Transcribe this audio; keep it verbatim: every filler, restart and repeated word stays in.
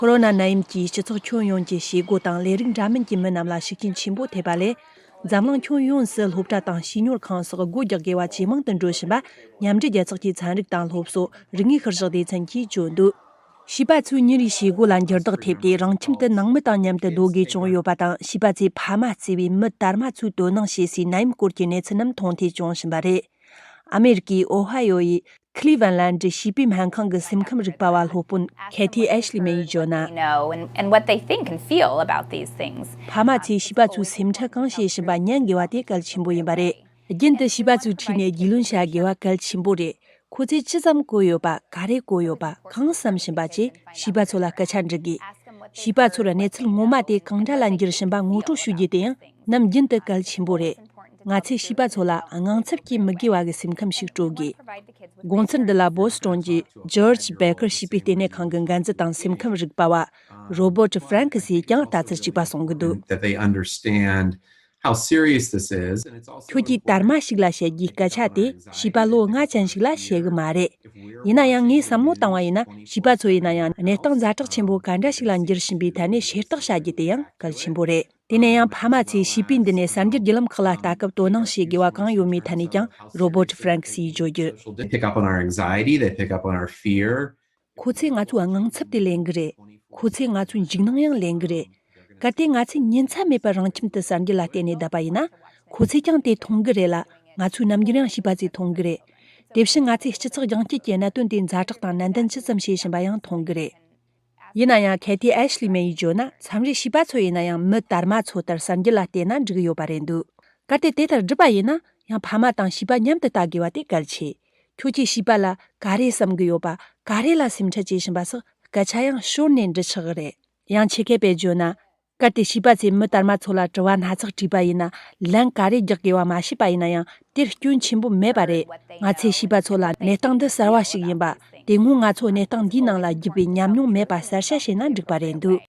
ཀོ་རོ་ན་ནད་ཡམས་ཀྱིས་སྤྱི་ཚོགས་ཁྱོན་ཡོངས་ཀྱི་བྱེད་སྒོ་དང་ལས་རིགས་འདྲ་མིན་གྱི་མི་རྣམས་ལ་ཤུགས་རྐྱེན་ཆེན་པོ་ཐེབས་པ་ལས། འཛམ་གླིང་ཁྱོན་ཡོངས་སུ་སློབ་གྲྭ་དང་བྱིས་གཉོར་ཁང་སོགས་སྒོ་རྒྱག་དགོས་པ་ཇེ་མང་དུ་འགྲོ་བཞིན་པ་མཉམ་འབྲེལ་རྒྱལ་ཚོགས་ཀྱི་ཚན་རིག་དང་སློབ་གསོ་རིག་དངོས་ཤུལ་བཞག་སྡེ་ཚན་གྱིས་བརྗོད་འདུག་བྱིས་པ་ཚོས་མྱི་རིགས་བྱེད་སྒོ་ལ་འགྱུར་ལྡོག་ཐེབས་ཏེ། རང་ཁྱིམ་དུ་ནང་མི་དང་མཉམ་དུ་སྡོད་དགོས་བྱུང་ཡོད་པ་དང་། བྱིས་པ་ཚོས་ཕ་མ་བརྩིས་པའི་མི་དར་མ་ཚོས་དོ་སྣང་བྱེད་སའི་ནད་ཡམས་སྐོར་གྱི་གནས་ཚུལ་རྣམས་མཐོང་ཐོས་བྱུང་བཞིན་པ་རེད། ཨ་མེ་རི་ཀའི་ཨོ་ཧ་ཡོ་ཡི་ཁི་ལི་ཝན་ལན་ཌི་བྱིས་པའི་སྨན་ཁང་གི་སེམས་ཁམས་རིག་པ་བ་སློབ་དཔོན་ཁེ་ཐི་ཨེ་ཤི་ལི་མེ་ཡིས་བརྗོད་ན། You know, and, and what they think and feel about these things. ཕ་མ་ཚོས་བྱིས་པ་ཚོའི་སེམས་ཁྲལ་གང་བྱེད་བཞིན་པ་ཉན་དགོས་པ་དེ་གལ་ཆེན་པོ་ཡིན་པ་རེད། རྒྱུན་དུ་བྱིས་པ་ཚོའི་འཁྲིས་ནས་རྒྱུས་ལོན་བྱ་དགོས་པ་གལ་ཆེན་པོ་རེད། ཁོ་ཚོས་ཅི་ཙམ་གོ་ཡོད་པ། ག་རེ་གོ་ཡོད་པ། གང་བསམ་བཞིན་པ་བཅས་བྱིས་པ་ཚོ་ལ་སྐད་ཆ་འདྲི་དགོས། བྱིས་པ་ཚོར་གནས་ཚུལ་ངོ་མ་དེ་གང་འདྲ་ལ་འགྱུར་བཞིན་པ་ངོ་སྤྲོད་ཞུ་རྒྱུ་དེ་ཡང་ནམ་རྒྱུན་དུ་གལ་ཆེན་པོ་རེད། ང་ཚོས་བྱིས་པ་ཚོ་ལ་དངངས་འཚབ་སྐྱེ་མི་དགོས་པ་གི་སེམས་ཁམས་ཤིག་སྤྲོད་དགོས། དགོངས་ཚུལ་འདི་ལ་བོ་སི་ཊོན་གྱི་ཇོརྗ་བེ་ཀར་བྱིས་པའི་ལྟེ་གནས་ཁང་གི་འགན་འཛིན་དང་སེམས་ཁམས་རིག་པ་བ་རོ་བོ་ཊི་ཧྥ་རན་ཁི་སིས་ཀྱང་ལྟ་ཚུལ་གཅིག་པ་གསུང་གི་འདུག That they understand how serious this is, and it's also ཁྱོད་ཀྱིས་དར་མ་ཞིག་ལ་བཤད་རྒྱུའི་སྐད་ཆ་དེ་བྱིས་པ་ལོ་ལྔ་ཅན་ཞིག་ལ་བཤད་གི་མ་རེད། ཡིན་ན་ཡང་ངས་བསམ་བློ་བཏང་བ་ཡིན་ན། བྱིས་པ་ཚོ་ཡིན་ན་ཡང་གནས་སྟངས་ཛ་དྲག་ཆེན་པོ་ག་འདྲ་ཞིག་ལ་འགྱུར་བཞིན་པའི་ཐད་ནས་ཤེས་རྟོགས་བྱ་རྒྱུ་དེ་ཡང་གལ་ཆེན་པོ་རེད། དེ་ནས་ཡང་ཕ་མ་ཚོས་བྱིས་པའི་མདུན་ནས་གསར་འགྱུར་བརྒྱུད་ལམ་ཁག་ལ་ལྟ་སྐབས་དོ་སྣང་བྱེད་དགོས་པ་གང་ཡོད་མེད་ཐད་ནས་ཀྱང་རོ་བོ་ཊི་ཧྥ་རན་ཁི་སིས་བརྗོད་རྒྱུ། They pick up on our anxiety, they pick up on our fear. ཁོ་ཚོས་ང་ཚོའི་དངངས་འཚབ་དེ་ལེན་གི་རེད། ཁོ་ཚོས་ང་ཚོའི་འཇིགས་སྣང་ཡང་ལེན་གི་རེད། གལ་ཏེ་ང་ཚོས་ཉིན་མཚན་མེད་པར་རང་ཁྱིམ་དུ་གསར་འགྱུར་ལ་བལྟས་ནས་བསྡད་པ་ཡིན་ན། ཁོ་ཚོས་ཀྱང་དེ་མཐོང་གི་རེད་ལ། ང་ཚོའི་རྣམ་འགྱུར་ཡང་བྱིས་པ་ཚོས་མཐོང་གི་རེད། དེ་བཞིན་ང་ཚོས་སྤྱི་ཚོགས་རྒྱང་སྐྱེད་ཀྱི་གནད་དོན་དེ་ཛ་དྲག་དང་ནན་ཏན་ཇི་ཙམ་བྱེད་བཞིན་པ་ཡང་མཐོང་གི་རེད། ཡིན་ན་ཡང་ཁེ་ཐི་ཨེ་ཤི་ལི་མེ་ཡིས་བརྗོད་ན། མཚམས་རེ་བྱིས་པ་ཚོ་ཡིན་ན་ཡང་མི་དར་མ་ཚོ་ལྟར་གསར་འགྱུར་ལ་བལྟས་ན་འགྲིག་གི་ཡོད་པ་རེད་འདུག་གལ་ཏེ་དེ་ལྟར་བསྒྲུབས་པ་ཡིན་ན། ཡང་ཕ་མ་དང་བྱིས་པ་མཉམ་དུ་ལྟ་དགོས་པ་དེ་གལ་ཆེ། ཁྱོད་ཀྱིས་བྱིས་པ་ལ་ག་རེ་བསམ་གི་ཡོད་པ། ག་རེ་ལ་སེམས་ཁྲལ་བྱེད་བཞིན་པ་སོགས་སྐད་ཆ་ཡང་ཞོར་ནས་འདྲི་ཆོག་གི་རེད། ཡང་ཆེད་མཁས་པས་བརྗོད་ན། གལ་ཏེ་བྱིས་པ་ཚོས་མི་དར་མ་ཚོ་ལ་དྲི་བ་སྣ་ཚོགས་དྲིས་པ་ཡིན་ན། ལན་ག་རེ་རྒྱག་དགོས་པ་མ་ཤེས་པ་ཡིན་ན་ཡང་དེར་སྐྱོན་ཆེན་པོ་མེད་པ་རེད། ང་ཚོས་བྱིས་པ་ཚོ་ལ་གནས་སྟངས་འདི་གསར་བ་ཞིག་ཡིན་པ། དེ་སྔོན་ང་ཚོ་གནས་སྟངས་འདིའི་ནང་ལ་རྒྱུད་པའི་ཉམས་མྱོང་མེད་པ་གསལ་བཤད་བྱས་ན་འགྲིག་པ་རེད་འདུག